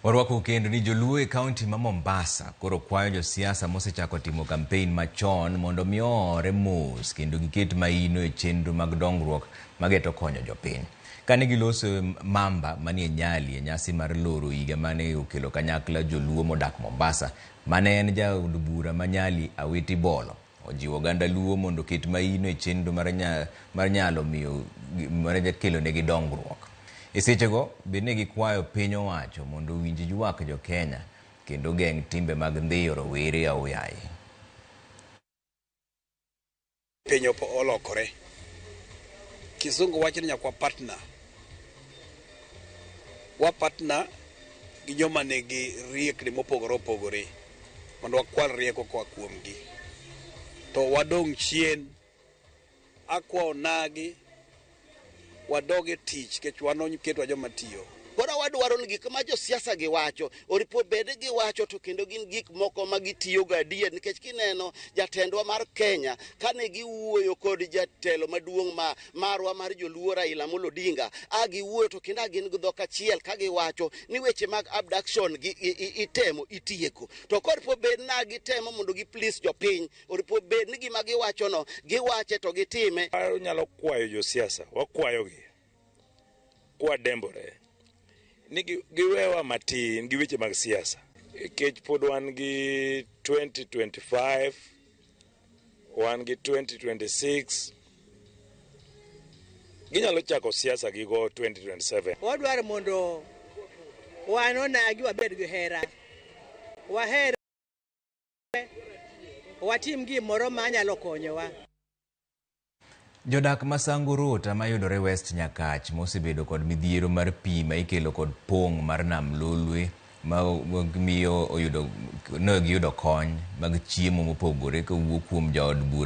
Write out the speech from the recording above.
Warwako kendo ni joluo e kaunti ma Mombasa koro kwayo josiasa mosechako timo kampein machon mondo mi oore mos kendo giket maino e chenro mag dongruok mageto konyo jopiny. Kane giloso Mamba manie Nyali e nyasi mar loro higa mane okelo kanyakla joluo modak Mombasa, mane en jaod bura ma Nyali Awiti Bolo ojiwo oganda luo mondo oket maino e chenro mar nyalo miyo mar kelonegi dongruok. E sechego bende gikwayo piny owacho mondo owinj ywak jo-Kenya kendo geng' timbe mag ndhiyo rowere aoyaye. Piny olokore. Kisungu wacho ni nyaka wa partner. Wa partner gi joma nigi riekni mopogore opogore mondo wakwal rieko koa kuomgi. To wadong' chien. Akwa onagi wadog e tich nikech wan oketwa joma tiyo. Koro wadwaro ni gik ma josiasa gi wacho oripo bed giwacho to kendo gin gik moko ma gitiyogo adier, nikech kineno jatendwa mar Kenya kane giwuoyo kod jatelo maduong' ma marwa mar joluo Raila Amolo Odinga, a giwuoyo to kendo a gin gi dhok achiel ka giwacho ni weche mag abduction gi itemo itieko. To koripo bed na gitemo mondo gi please jopiny, oripo bed ni gima giwachono giwache to gitime. Wanyalo kwayo josiasa, wakwayogi kwadembore ni giwewa matin gi weche mag siasa, nikech pod wan gi 2025, wan gi 2026, ginyalo chako siasa gigo 2027. Wadwaro mondo wan onagi wabed gi hera, waher, watim gimoro manyalo konyowa. Jodak ma Sango Rota mayudore West Nyakach mosebedo kod midhiero mar pi ma ikelo kod pong' mar nam Lolwe ma miyo oyudo ne giyudo kony mag chiemo mopogore kowuok kuom jaod bura.